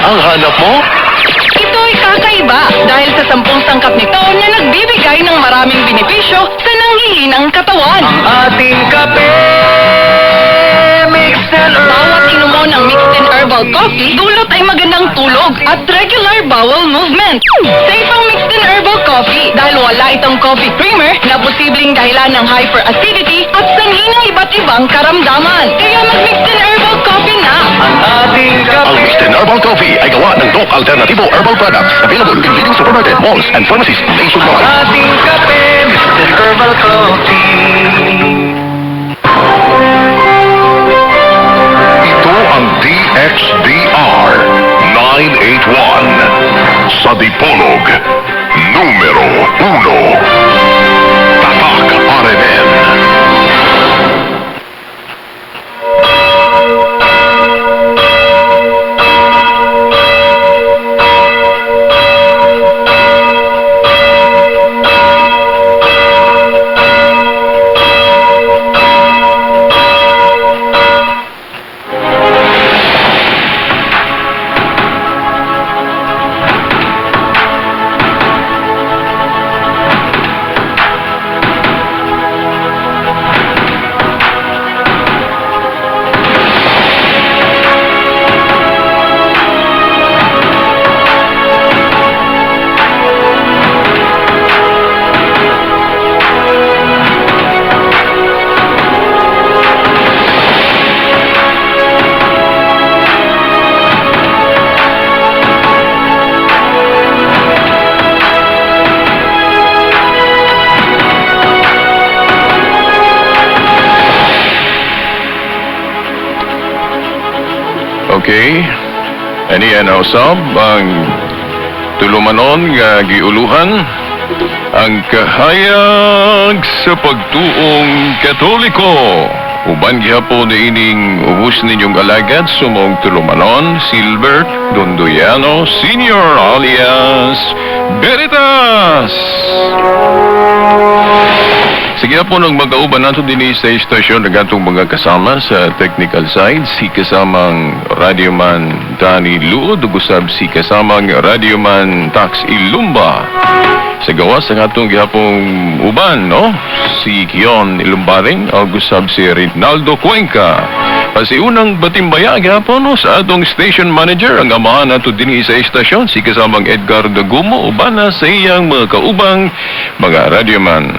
Ang hanap mo? Ito'y kakaiba dahil sa 10 sangkap nito na nagbibigay ng maraming benepisyo sa nanghihinang katawan. Ang ating kape, Mixed and Bawat inumo ng Mixed and Herbal Coffee, dulot ay magandang tulog at regular bowel movement. Safe ang Mixed and Herbal Coffee dahil wala itong coffee creamer na posibleng dahilan ng hyperacidity at sanhi ng iba't ibang karamdaman. Kaya mag-Mixed and Herbal Coffee na! Ang ating kape. Ang Mixed and Herbal Coffee ay gawa ng Doc Alternativo Herbal Products. Available in leading supermarket, malls, and pharmacies nationwide. Ang ating kape, Mixed and Herbal Coffee. Ito ang DXDR 981 sa Dipolog, numero 1. Tatak RMN. Okay. Ani na usab ang tulumanon nga giuluhan ang kahayag sa pagtuong Katoliko. Uban gihapon niining ubos ninyong alagad sumong tulumanon Silbert Dondoyano Senior alias Veritas. Sige po nang mag-auban nato dinhi sa istasyon ng atong mga kasama sa technical side, si kasamang radioman Danny Luod, ug usab si kasamang radioman Tax Ilumba. Sa gawas ang atong gihapong uban, no? Si Kion Ilumbaring, ug usab si Rinaldo Cuenca. Pasiunang batimbaya gihapon no, sa atong station manager, ang amahan nato dinhi sa istasyon, si kasamang Edgar Dagumo, uban na sa iyang mga kaubang mga radioman.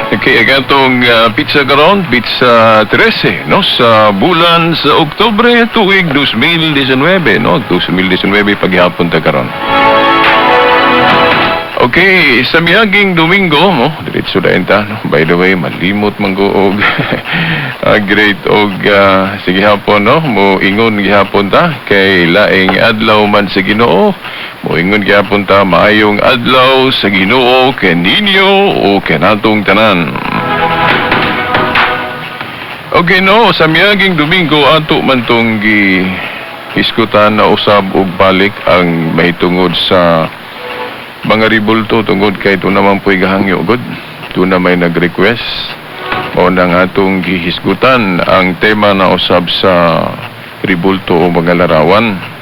Okay, ang atong pizza karon, pizza 13, no, sa bulan sa Oktubre tuig 2019, no, 2019 paghapon ta karon. Okay, sa miaging Domingo, no, diretso na ta, no. By the way, malimot man ko og great og sige hapon, no, mo ingon gihapon ta kay laing adlaw man sa Ginoo. Moingon gihapon ta maayong adlaw sa Ginoo kaninyo o kanatong tanan. Okay, no, sa miaging Domingo ato man tong gi hisgutan na usab og balik ang mahitungod sa mga ribulto tungod kay ito naman po'y gahangyo gud. Ito na may nag-request. Mao na nga atong gihisgutan ang tema na usab sa ribulto o mga larawan.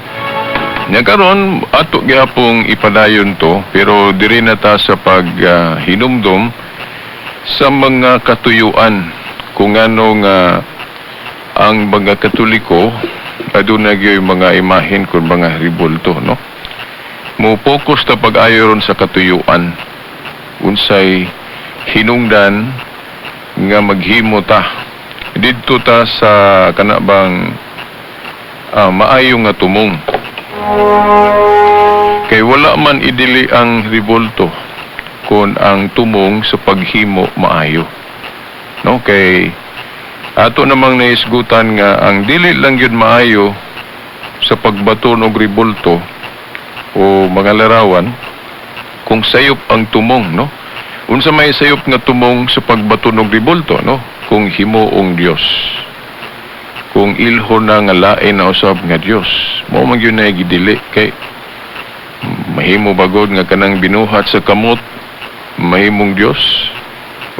Nya karon ato gihapong ipadayon to pero diri na ta sa paghinumdom sa mga katuyuan kung ano nga ang mga Katoliko aduna gyoy mga imahen kun mga ribulto, no? Mo focus ta pag-ayo ron sa katuyuan unsay hinungdan nga maghimo ta didto ta sa kana bang maayo nga tumong kay wala man idili ang ribulto kon ang tumong sa paghimo maayo, no? Kay ato namang naisgutan nga ang dili lang gyud maayo sa pagbaton og ribulto o mga larawan kung sayop ang tumong, no? Unsa may sayop nga tumong sa pagbaton og ribulto, no? Kung himuong Dios, kung ilho na nga lain na usab nga Dios, mao man gyud na gidili kay mahimo bagod nga kanang binuhat sa kamot mahimong Dios,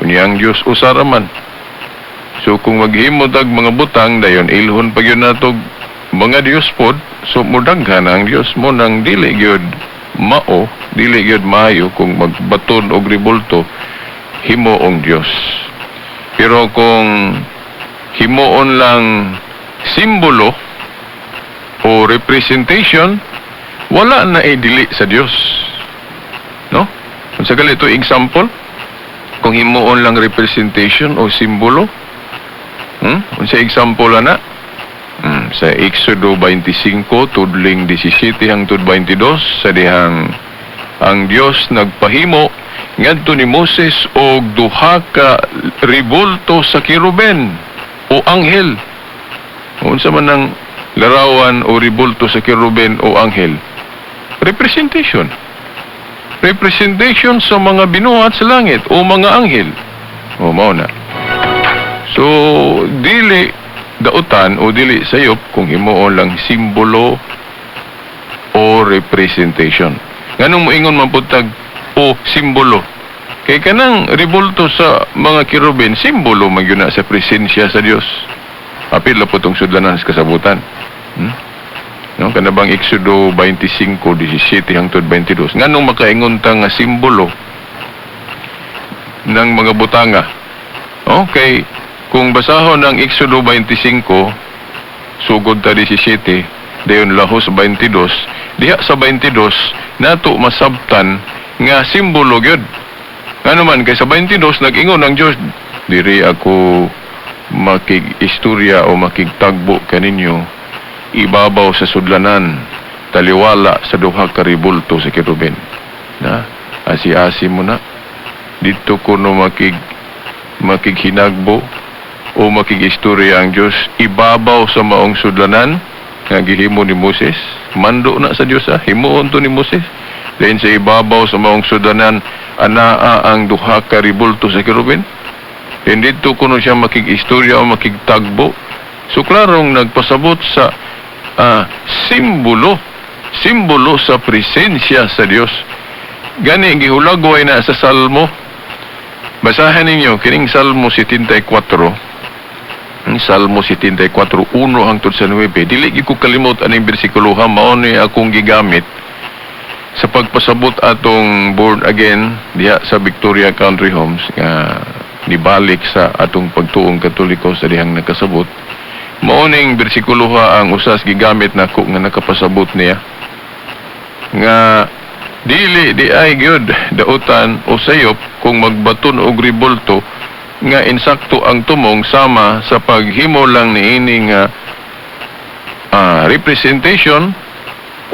unya ang Dios usara man. So kung maghimo tag mga butang, dayon ilhon pa gyud nato mga Dios pod, so mudaghan ang Dios mo nang dili gyud mao, dili gyud maayo kung magbaton og rebulto himuong Dios. Pero kung himuon lang simbolo o representation, wala na dili sa Dios. No? Unsa gali ito example? Kung himuon lang representation o simbolo, Unsa example ana? Sa Exodo 25 tudling 17 hangtod 22, sa dihang ang Dios nagpahimo ngadto ni Moses og duha ka rebulto sa keruben o anghel. Unsa man ang larawan o rebulto sa keruben o anghel? Representation. Representation sa mga binuhat sa langit o mga anghel. O mao na. So, dili dautan o dili sayop kung himuon lang simbolo o representation. Nganong moingon man pud tag o simbolo? Kay kanang rebulto sa mga kerubin, simbolo man gyud na sa presensya sa Dios. Apil la po tong sudlanan sa kasabutan. No, kana bang Exodo 25:17 hangtod 22. Nganong makaingon ta nga simbolo ng mga butanga? Okay, kung basahon ang Exodo 25, sugod ta 17, dayon lahos 22, diha sa 22 nato masabtan nga simbolo gyud. Ngano man kay sa 22 nag-ingon ang Dios, "Diri ako makig-istorya o makigtagbo kaninyo ibabaw sa sudlanan, taliwala sa duha ka rebulto sa kerubin." Na asi-asi mo na dito kuno makighinagbo o makig-istorya ang Dios ibabaw sa maong sudlanan nga gihimo ni Moses. Mando na sa Dios, ah, himuon to ni Moses. Then sa ibabaw sa maong sudlanan anaa ang duha ka rebulto sa kerubin. Then dito kuno siya makig-istorya o makigtagbo. So klarong nagpasabot sa simbolo, simbolo sa presensya sa Dios. Gani gihulagway na sa Salmo. Basahan ninyo kining Salmo 74. Ang Salmo 74:1 hangtod sa 9. Dili gyud ko kalimot aning bersikulo ha, mao ni akong gigamit sa pagpasabot atong born again diha sa Victoria Country Homes nga nibalik sa atong pagtuong Katoliko sa dihang nakasabot. Mao ning bersikulo ha ang usas gigamit nako nga nakapasabot niya nga dili di ay gyud dautan o sayop kung magbaton og rebulto nga insakto ang tumong sama sa paghimo lang niini nga representation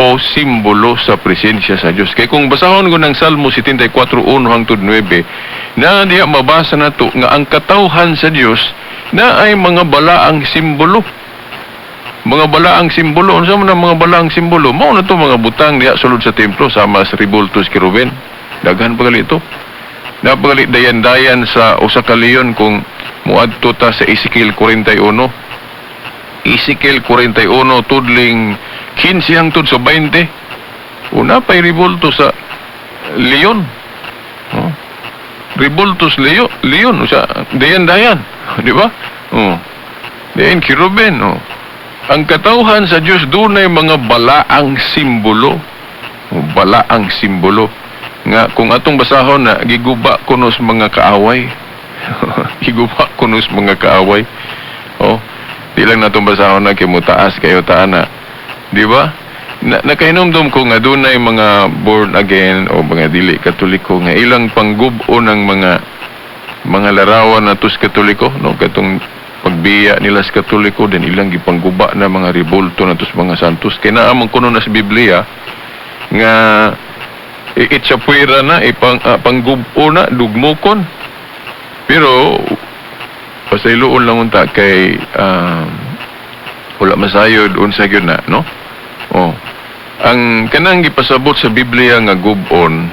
o simbolo sa presensya sa Dios. Kay kung basahon ko ng Salmo 74:1 hangtod 9, na diha mabasa nato nga ang katawhan sa Dios na ay mga balaang simbolo. Mga balaang simbolo, unsa man ang mga balaang simbolo? Mao na to mga butang diha sulod sa templo sama sa rebultos keruben. Daghan pa gali ito. Napagali dayan-dayan sa usa ka leon kung muadto ta sa Ezekiel 41. Ezekiel 41 tudling 15 hangtod sa 20. Una pa'y rebulto sa leon. Oh. Rebultos leo, leon, usa dayan-dayan, di ba? Oh. Dayan keruben, oh. Ang katawhan sa Dios dunay mga balaang simbolo. Oh, balaang simbolo nga kung atong basahon na giguba kuno sa mga kaaway. Giguba kuno sa mga kaaway. Oh, di lang natong basahon na kay mutaas kayo taan na. Di ba? Na, nakahinumdum ko nga dunay mga born again o mga dili Katoliko nga ilang panggub-o ng mga larawan na sa Katoliko, no, katong pagbiya nila sa Katoliko, then ilang gipangguba na mga rebulto na sa mga santos kay naa man kuno na sa Biblia nga itsapwera na ipang panggub-o na dugmokon. Pero pasayloon lang unta kay wala masayod unsa gyud na, no? Oh, ang kanang gipasabot sa Biblia nga gub-on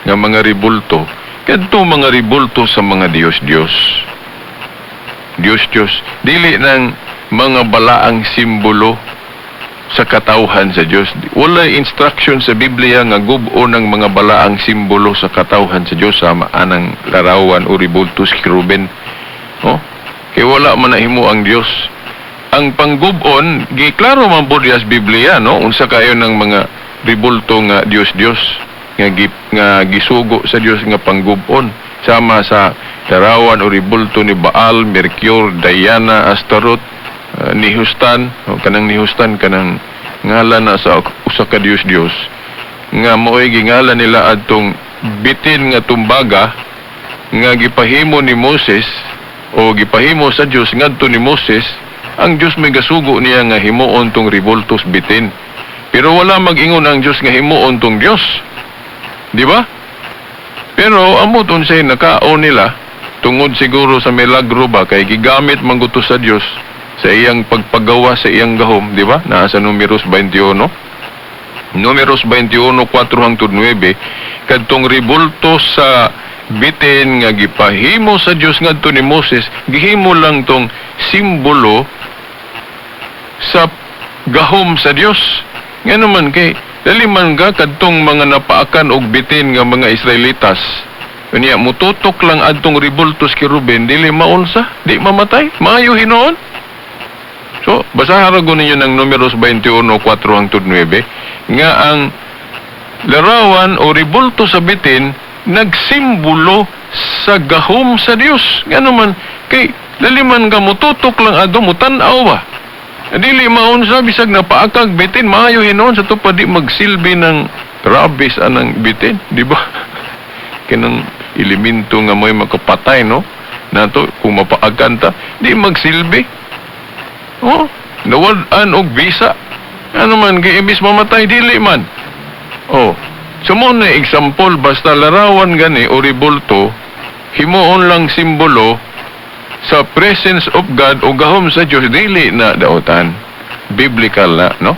nga mga rebulto, kadto mga rebulto sa mga Dios-Dios, Dios-Dios, dili ng mga balaang simbolo sa katawhan sa Dios. Walay instruction sa Biblia nga gub-on ng mga balaang simbolo sa katawhan sa Dios sama anang larawan o rebultos keruben. Oh. Kay wala man nahimo ang Dios. Ang panggubon, giklaro man po diya sa Biblia, no? Unsa kayo ng mga ribulto nga Dios-Dios nga gisugo sa Dios nga panggubon, sama sa larawan o ribulto ni Baal, Mercure, Diana, Astaroth, Nihustan, o kanang Nihustan, kanang ngalan na sa usa ka Dios-Dios nga mo'y gingalan nila adtong bitin nga tumbaga nga gipahimo ni Moses o gipahimo sa Dios ngadto ni Moses. Ang Dios may gasugo niya nga himuon tong ribultos bitin, pero wala mag-ingon ang Dios nga himuon tong Dios, di ba? Pero amot unsay nakaon nila, tungod siguro sa milagro ba, kay gigamit man gud to sa Dios sa iyang pagpagawa sa iyang gahom, di ba? Naa sa Numeros 21. Numeros 21:4 hangtod 9, kadtong ribulto sa bitin nga gipahimo sa Dios ngadto ni Moses, gihimo lang tong simbolo sa gahom sa Dios. Nga naman kay dali man ka kadtong mga napaakan og bitin nga mga Israelitas. Unya mututok lang adtong ribultos kiruben, dili maunsa, di mamatay, maayo hinuon. So, basahan ra ninyo ng Numeros 21:4 hangtod 9 nga ang larawan o ribulto sa bitin nagsimbolo sa gahom sa Dios. Nga naman kay laliman ka mututok lang adto, mutan-aw ba. Dili maunsa bisag napaakag bitin, maayo hinuon sa pa di magsilbi ng rabis anang bitin, di ba? Kanang elemento nga mo'y makapatay, no? Nato kung mapaakan ta, di magsilbi. Oh, nawad-an og bisa. Ano man kay imbis mamatay, dili man. Oh, so mo na example, basta larawan gani o ribulto, himuon lang simbolo sa presence of God o gahom sa Dios, dili na daotan. Biblical na, no?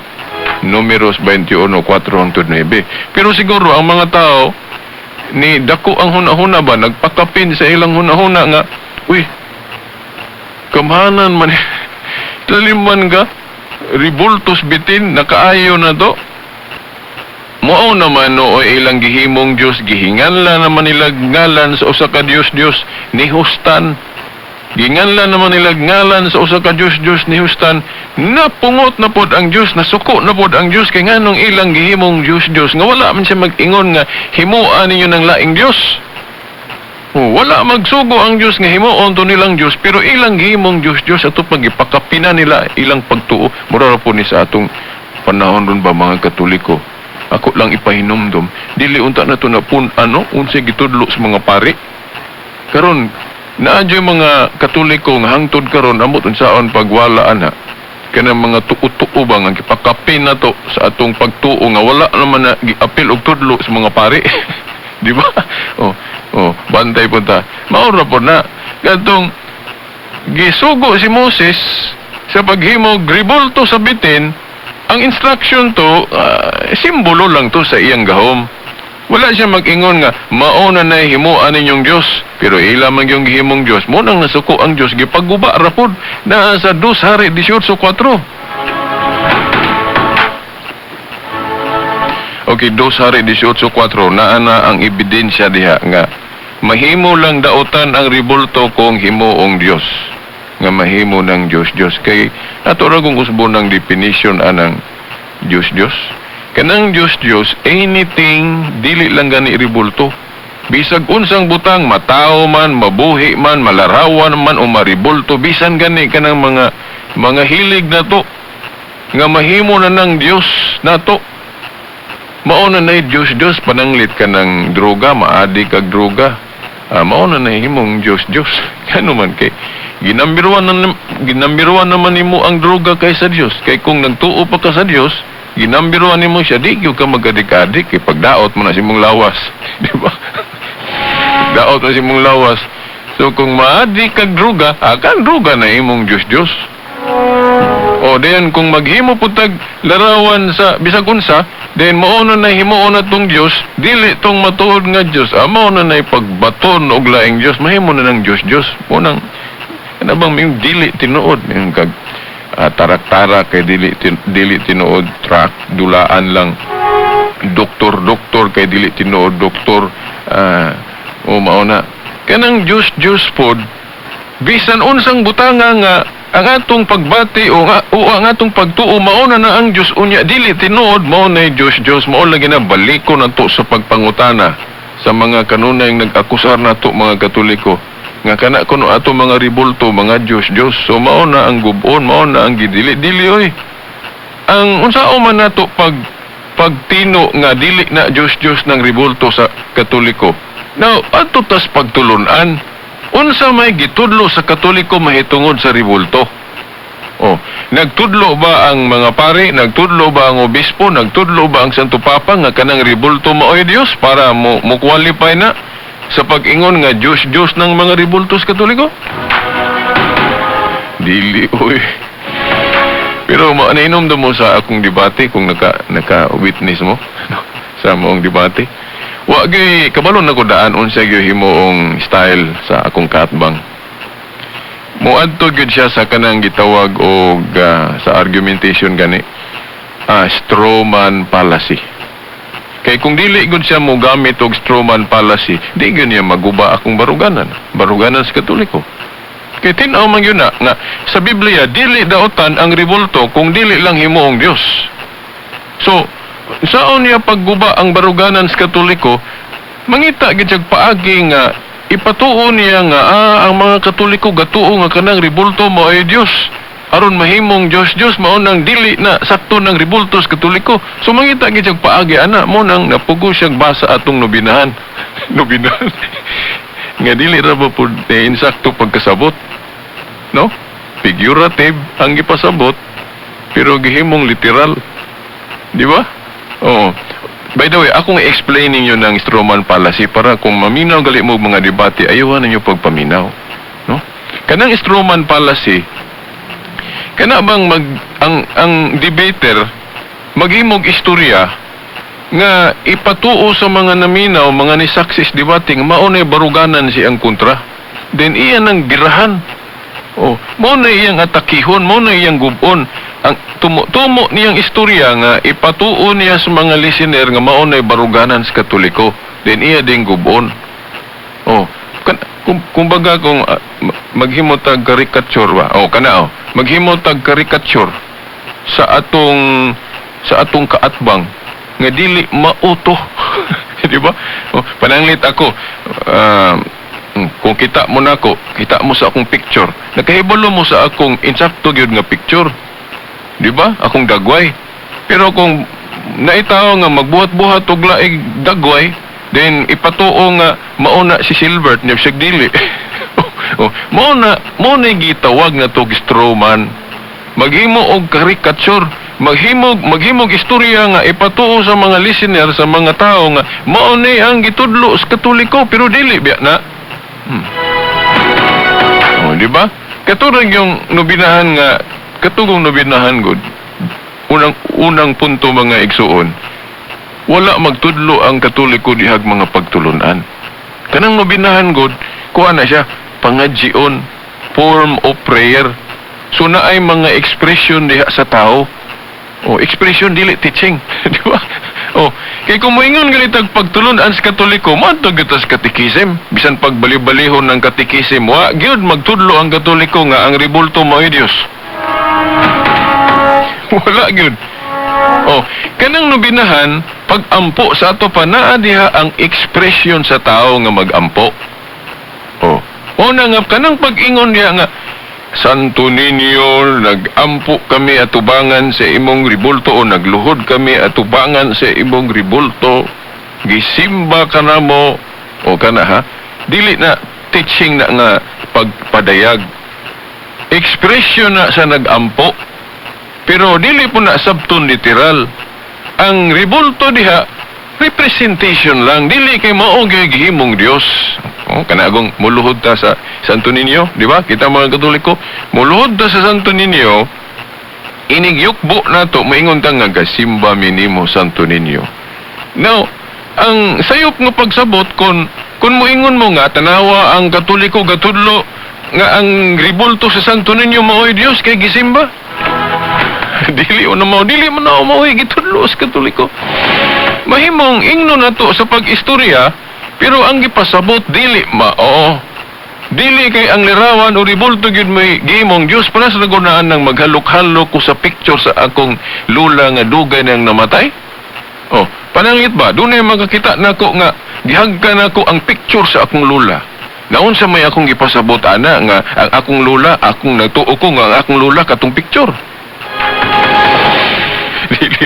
Numeros 21:4 hangtod 9. Pero siguro ang mga tao ni dako ang hunahuna ba, nagpakapin sa ilang hunahuna nga, uy, kamhanan man, laliman ka, ribultos bitin, nakaayo na to. Mao naman no ilang gihimong Dios, gihinganla naman nila ngalan sa usa ka Dios Dios Nihustan. Ginganla naman nila ngalan sa usa ka Dios Dios Nihustan. Napungot na pod ang Dios, nasuko na pod ang Dios kay nganong ilang gihimong Dios Dios nga wala man siya mag-ingon nga himuan ninyo ng laing Dios. Oh, wala magsugo ang Dios nga himuon to nilang Dios, pero ilang gihimong Dios Dios ato pagipakapina nila ilang pagtuo. Mura ra po ni sa atong panahon ron ba, mga Katoliko. Ako lang ipahinumdom, dili unta na to na pun ano unsay gitudlo sa mga pari. Karon naa jud mga Katoliko nga hangtod karon amot unsaon pagwala ana kanang mga tuo-tuo ba nga gipakapin na to sa atong pagtuo nga wala naman na giapil og tudlo sa mga pari. Di ba? Oh, bantay po ta. Mao ra po na kadtong gisugo si Moses sa paghimo ribulto sa bitin, ang instruction to, simbolo lang to sa iyang gahom. Wala siya mag-ingon nga mao na nay himuan ninyong Dios, pero ila man yung gihimong Dios, mo nang nasuko ang Dios, gipaguba ra pod na sa 2 Hari 18:4. Okay, 2 Hari 18:4, naa na ang ebidensya diha nga mahimo lang daotan ang ribulto kung himuong Dios, nga mahimo ng Dios Dios. Kay ato ra kung usbon ng definition anang Dios Dios. Kanang Dios Dios, anything, dili lang gani ribulto. Bisag unsang butang, matao man, mabuhi man, malarawan man o maribulto, bisan gani kanang mga hilig na to nga mahimo na ng Dios nato. Mao na nay Dios Dios, pananglit ka ng droga, maadi kag droga. Mao na nay himong Dios Dios. Kano man kay ginambiruan naman nimo ang droga kaysa Dios. Kay kung nagtuo pa ka sa Dios, ginambiruan nimo siya, di gyud ka magadik-adik kay pagdaot mo na si imong lawas, di ba? Daot na si imong lawas. So kung maadi kag droga, akan droga na imong Dios Dios. O then kung maghimo pud tag larawan sa bisag unsa, then mao na nay himuon na tong Dios, dili tong matuod nga Dios, mao na nay pagbaton og laing Dios, mahimo na ng Dios Dios. Mo nang kana bang ming dili tinuod ming kag tarak-tarak kay dili tinuod truck, dulaan lang. Doktor doktor kay dili tinuod doktor. O mao na kanang Dios Dios pod, Bisan unsang butanga nga ang atong pagbati o ang atong pagtuo mao na na ang Dios, unya dili tinuod mao na Dios Dios, mao lagi na baliko nato sa pagpangutana sa mga kanunay nag-akusar nato mga Katoliko nga kana kuno ato mga ribulto mga Dios Dios. So mao na ang gubon, mao na ang gidili dili oy. Ang unsao man nato pagtino nga dili na Dios Dios ng ribulto sa Katoliko? Now, adto tas pagtulunan, unsa may gitudlo sa Katoliko mahitungod sa ribulto? Oh, nagtudlo ba ang mga pare, nagtudlo ba ang obispo, nagtudlo ba ang Santo Papa nga kanang ribulto maoy Dios para mo qualify na sa pag-ingon nga Dios Dios ng mga ribultos Katoliko? Dili oy. Pero nainom mo sa akong debate kung naka witness mo sa moong debate. Wa gyud kabalo na ko daan unsa gyud himuong style sa akong kaatbang. Moadto gyud siya sa kanang gitawag og sa argumentation gani, strawman fallacy. Kay kung dili gud siya mo gamit og strawman fallacy, di gyud niya maguba akong baruganan. Baruganan sa Katoliko. Kay tin-aw man gyud na nga sa Biblia dili daotan ang ribulto kung dili lang himuong Dios. So, saon niya pagguba ang baruganan sa Katoliko, mangita gid siya paagi nga ipatuo niya nga ang mga Katoliko gatuo nga kanang ribulto mao ay Dios aron mahimong Dios Dios, mao nang dili na sakto ng ribulto sa Katoliko. So mangita gid siya paagi ana, mo nang napugo siyang basa atong nobinahan. Nobinahan nga dili ra ba pud insakto pagkasabot, no? Figurative ang gipasabot pero gihimong literal, di ba? Oo. By the way, akong i-explain ninyo ng strawman fallacy para kung maminaw gali mo mga debate, ayuhan ninyo pagpaminaw. No? Kanang strawman fallacy, kana bang ang debater maghimog istorya nga ipatuo sa mga naminaw, mga ni success debating, mao na baruganan si ang kontra. Then iyan ang girahan. Oh, mao na iyang atakihon, mao na iyang gubon. Ang tumo niyang istorya nga ipatuo niya sa mga listener nga mao na baruganan sa Katoliko. Then iya ding gubon. Oh, kumbaga kung maghimo tag caricature ba? Oh, kana oh. Maghimo tag caricature sa atong kaatbang nga dili mauto. Di ba? Oh, pananglit ako, kung kita mo nako, kita mo sa akong picture, nakahibalo mo sa akong insakto gyud nga picture. Di ba? Akong dagway. Pero kung naitaw nga magbuhat-buhat og laig dagway, then ipatuo nga mauna si Silbert niya siya dili. Oh, mao na gitawag na to strawman. Maghimo og caricature, maghimog istorya nga ipatuo sa mga listener, sa mga tao nga mao ni ang gitudlo sa Katoliko pero dili biya na. Oh, di ba? Katulad yung nobinahan nga katugong nobinahan gud. Unang unang punto, mga igsuon. Wala magtudlo ang Katoliko dihag mga pagtulunan. Kanang nobinahan gud, kuha na siya pangadjion, form of prayer. So na ay mga expression diha sa tao. Oh, expression, dili teaching, di ba? Oh, kay kung moingon ganitag pagtulun-an sa Katoliko, moadto gyud ta sa katekisim. Bisan pagbali-balihon ng katekisim, wa gyud magtudlo ang Katoliko nga ang ribulto mao'y Dios. Wala gyud. Oh, kanang nobinahan, pag-ampo sa ato pa, naa diha ang expression sa tao nga mag-ampo. Oh, una nga kanang pag-ingon niya nga "Santo Niño, nag-ampo kami atubangan sa imong ribulto" o "Nagluhod kami atubangan sa imong ribulto, gisimba ka na mo" o kana ha, dili na teaching na nga pagpadayag, expression na sa nag-ampo, pero dili po na sabton literal ang ribulto diha, representation lang, dili kay mao gyud gihimong Dios. Oh, kanagong muluhod ta sa Santo Niño, di ba? Kita mga Katoliko, muluhod ta sa Santo Niño, inigyukbo nato, maingon ta nga "Gasimba mi nimo, Santo Niño." Now, ang sayop nga pagsabot kung moingon mo nga tanawa ang Katoliko gatudlo nga ang ribulto sa Santo Niño maoy Dios kay gisimba. Dili o na mao, dili man na maoy gitudlo sa Katoliko. Mahimong ingno nato sa pag-istorya, pero ang gipasabot dili mao. Dili kay ang lirawan o ribulto gyud may gihimong Dios para sa nagunaan ng maghalok-halok ko sa picture sa akong lula nga dugay nang namatay. Oh, pananglit ba? Dunay makakita nako nga gihagkan nako ang picture sa akong lula. Naunsa may akong gipasabot ana nga ang akong lula, akong nagtuo ko nga ang akong lula katong picture? Dili,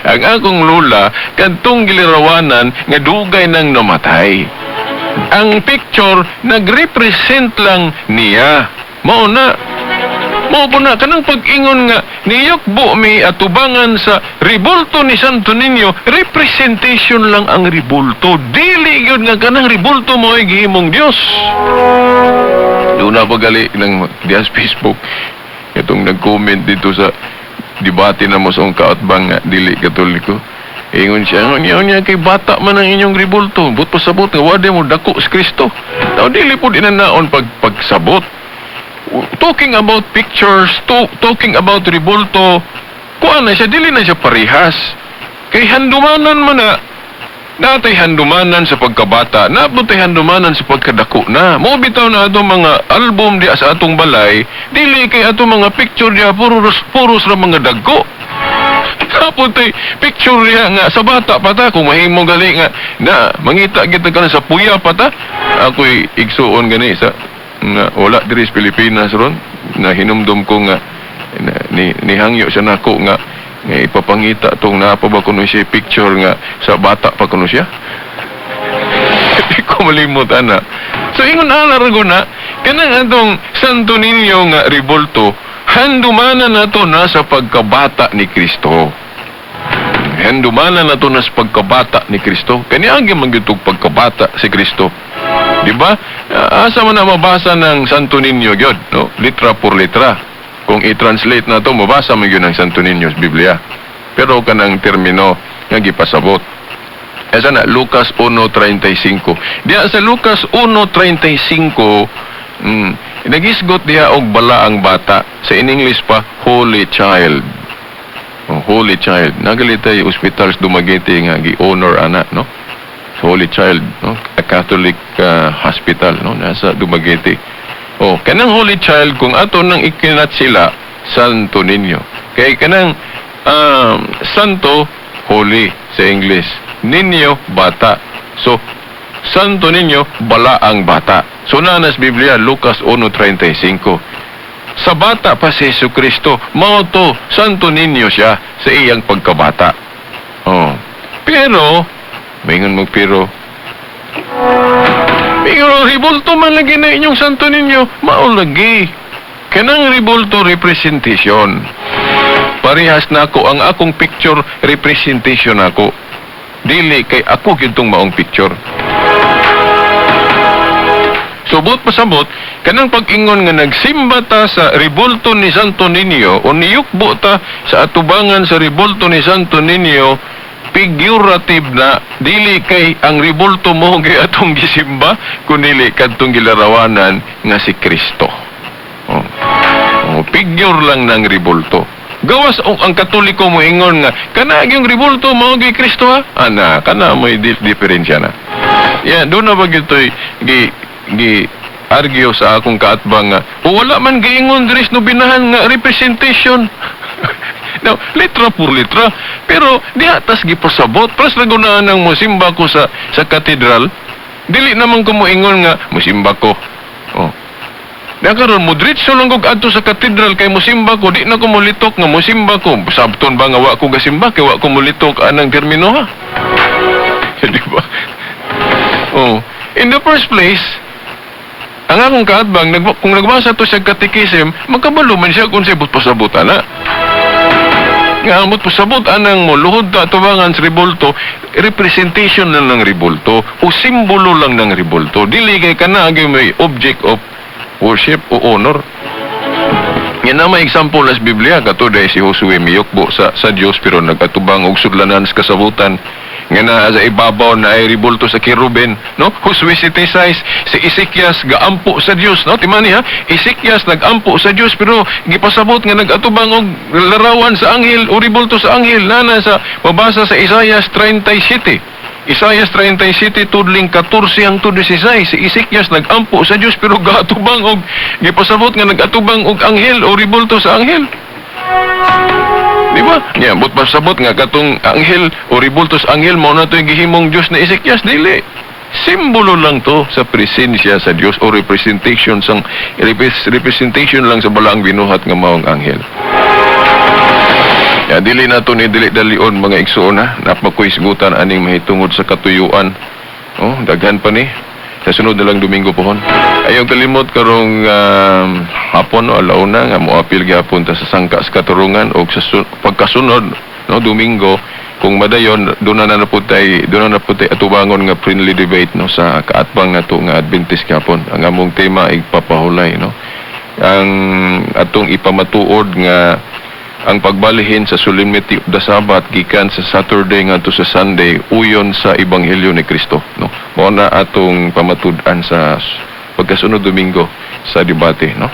ang akong lula kadtong gilirawanan nga dugay nang namatay. Ang picture nagrepresent lang niya. Mao na. Mao po na kanang pag-ingon nga niyukbo mi atubangan sa ribulto ni Santo Niño, representation lang ang ribulto. Dili gyud nga kanang ribulto mo ay gihimong Dios. Doon na pagali ng diya sa Facebook. Itong nag-comment dito sa debate na mo sa akong kaatbang nga dili Katoliko. Ingon siya, "Unya unya kay bata man ang inyong ribulto. But pasabot nga wala mo dako si Kristo." Taw dili po dinanaon pag pagsabot. Talking about pictures, talking about ribulto, kuan na siya, dili na siya parehas. Kay handumanan man na, natay handumanan sa pagkabata, naputay handumanan sa pagkadako na. Mo bitaw na atong mga album di sa atong balay, dili kay atong mga picture diya puros puros ra mga dagko. Naputay picture niya nga sa bata pa ta, kung mahimo gali nga na mangita kita ka na sa puya pa ta. Ako'y igsuon gani sa nga wala diri sa Pilipinas ron na hinumdum ko nga na, ni nihangyo siya nako nga nga ipapangita tong naa pa ba kuno siya picture nga sa bata pa kuno siya. Di ko malimot ana. So ingon ana ra na kanang atong Santo Niño nga ribulto, handumanan nato na sa pagkabata ni Kristo. Handumanan nato na sa pagkabata ni Kristo. Kani ang man gyud pagkabata si Kristo. Di ba? Asa man na mabasa ng Santo Niño gyud, no? Litra por litra. Kung i-translate na to, mabasa mo gyud ang Santo Niño sa Biblia. Pero kanang termino nga gipasabot. Asa na Lucas 1:35. Diya sa Lucas 1:35, nagisgot diha og balaang bata. Sa in English pa, Holy Child. Oh, Holy Child. Nagalitay ospital sa Dumaguete nga gi-honor ana, no? Holy Child, no? A Catholic hospital, no? Nasa Dumaguete. Oh, kanang Holy Child kung ato nang ikinat sila Santo Niño. Kay kanang Santo, holy sa English. Niño, bata. So Santo Niño, balaang bata. So nanas Biblia Lucas 1:35. Sa bata pa si Jesu Kristo, mao to Santo Niño siya sa iyang pagkabata. Oh. Pero maingon mo pero pero ribulto man lagi na inyong Santo Niño, mao lagi. Kanang ribulto representation. Parehas na ako ang akong picture representation ako. Dili kay ako gyud tong maong picture. Subot pasabot, kanang pag-ingon nga nagsimba ta sa ribulto ni Santo Niño o niyukbo ta sa atubangan sa ribulto ni Santo Niño, figurative na, dili kay ang ribulto mo kay atong gisimba, kunili kadtong gilarawanan nga si Kristo. Oh. Oh, figure lang ng ribulto. Gawas og ang Katoliko mo ingon nga kana yung ribulto mao kay Kristo ha. Ana, kana mo'y diferensya na. Yeah, doon na ba gito'y gi gi argue sa akong kaatbang nga o wala man giingon diri sa nobinahan nga representation. Now, litra por litra. Pero diha tas gipasabot. Pras lagunaan ang mosimba ko sa katedral. Dili naman ko moingon nga mosimba ko. Oh. Na karon mo diretso lang kog adto sa katedral kay mosimba ko, di na ko molitok nga mosimba ko. Sabton ba nga wa ko gasimba kay wa ko molitok anang termino ha? Di ba? Oh, in the first place, ang akong kaatbang, kung nagbasa to siya catechism, magkabalo man siya kung siya pasabot ana. Nga amot pasabot anang mo luhod ta tubangan sa ribulto, representation lang ng ribulto o simbolo lang ng ribulto. Dili kay kana ang may object of worship o honor. Yan na may example sa Biblia kato dahil si Josue miyukbo sa Dios pero nag-atubang og sudlanan sa kasabutan nga naa sa ibabaw na ay ribulto sa kerubin, no? Josue 7:6, si Ezekias gaampo sa Dios, no? Timani ha, Ezekias nagampo sa Dios pero gipasabot nga nag-atubang og larawan sa anghel o ribulto sa anghel nana sa mabasa sa Isaias 37. Isaias 37 tudling 14 hangtod 16, si Ezekias nagampo sa Dios pero gaatubang og gipasabot nga nagatubang og anghel o ribulto sa anghel. Di ba? Nya, but pasabot nga katong anghel o ribulto sa anghel mao na to'y gihimong Dios ni Ezekias, dili. Simbolo lang to sa presensya sa Dios o representation sang representation lang sa balaang binuhat nga maong anghel. Ya, dili na to ni dili dalion, mga igsuon, ha. Napakoy sigutan aning mahitungod sa katuyuan. Oh, daghan pa ni. Sa sunod na lang Domingo pohon. Ayaw kalimot karong hapon, no, alauna nga moapil gyapon ta sa sangka sa katurungan og sa pagkasunod, no, Domingo kung madayon doon na na pud tay atubangon nga friendly debate, no, sa kaatbang nato nga Adventist gyapon. Ang among tema ay papahulay, no. Ang atong ipamatuod nga ang pagbalihin sa solemnity of the Sabbath gikan sa Saturday ngadto sa Sunday uyon sa ebanghelyo ni Kristo, no. Mao na atong pamatud-an sa pagkasunod Domingo sa debate, no.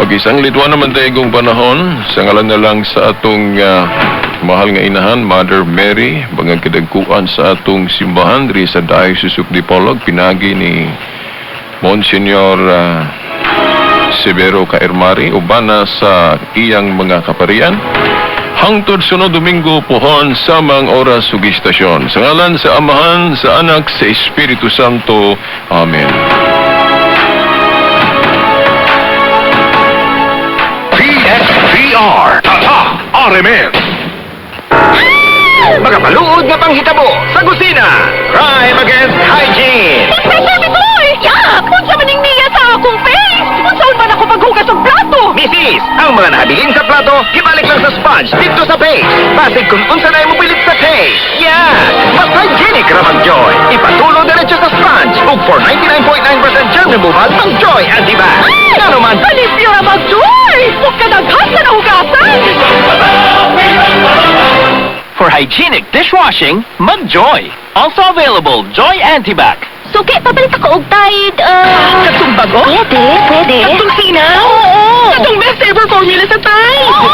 Pag isang litwa naman tayo panahon, sa ngalan na lang sa atong mahal nga inahan, Mother Mary, bangag kadagkuan sa atong simbahan diri sa Diocese of Dipolog, pinagi ni Monsignor Severo Caermari, ubana sa iyang mga kaparian. Hangtod sunod Domingo pohon samang oras ug istasyon. Sa ngalan sa Amahan, sa Anak, sa Espiritu Santo. Amen. PSVR. Tatak RMN. Mga maluod nga panghitabo sa kusina. Crime against hygiene. Sabi ko! Yak! Unsa man ning niya sa akong face? Unsaon man ako paghugas og plato? Misis, ang mga nahabilin sa plato, ibalik lang sa sponge dito sa base. Basig kung unsa na imong pilit sa taste. Yeah! Mas hygienic ra mag Joy. Ipatulo diretso sa sponge. Ug for 99.9% germ removal ang Joy Antibac. Ngano man, Alipyo ra mag-Joy! Ug kadaghan sa nahugasan! For hygienic dishwashing, mag-Joy. Also available, Joy Antibac. Suki, papalit ako og Tide. Katong bago? Pwede, pwede. Katong sinaw? Oo. Katong best ever formula sa Tide! Oo.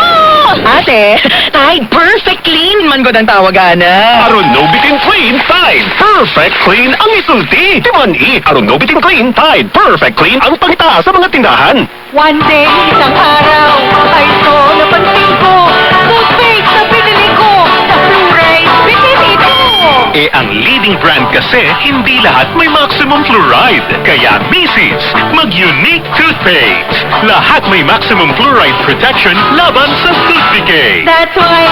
Ate, Tide Perfect Clean man gud ang tawagan na. Aron no bitin clean, Tide. Perfect clean ang isulti. Timan-i. Aron no bitin clean, Tide. Perfect clean ang pangita sa mga tindahan. One day, isang araw, ay ito napansin ko. Toothpaste na binili ko sa fluoride. Bitin ito. Eh, ang leading brand kasi, hindi lahat may maximum fluoride. Kaya, misis, mag-unique toothpaste. Lahat may maximum fluoride protection laban sa tooth decay. That's why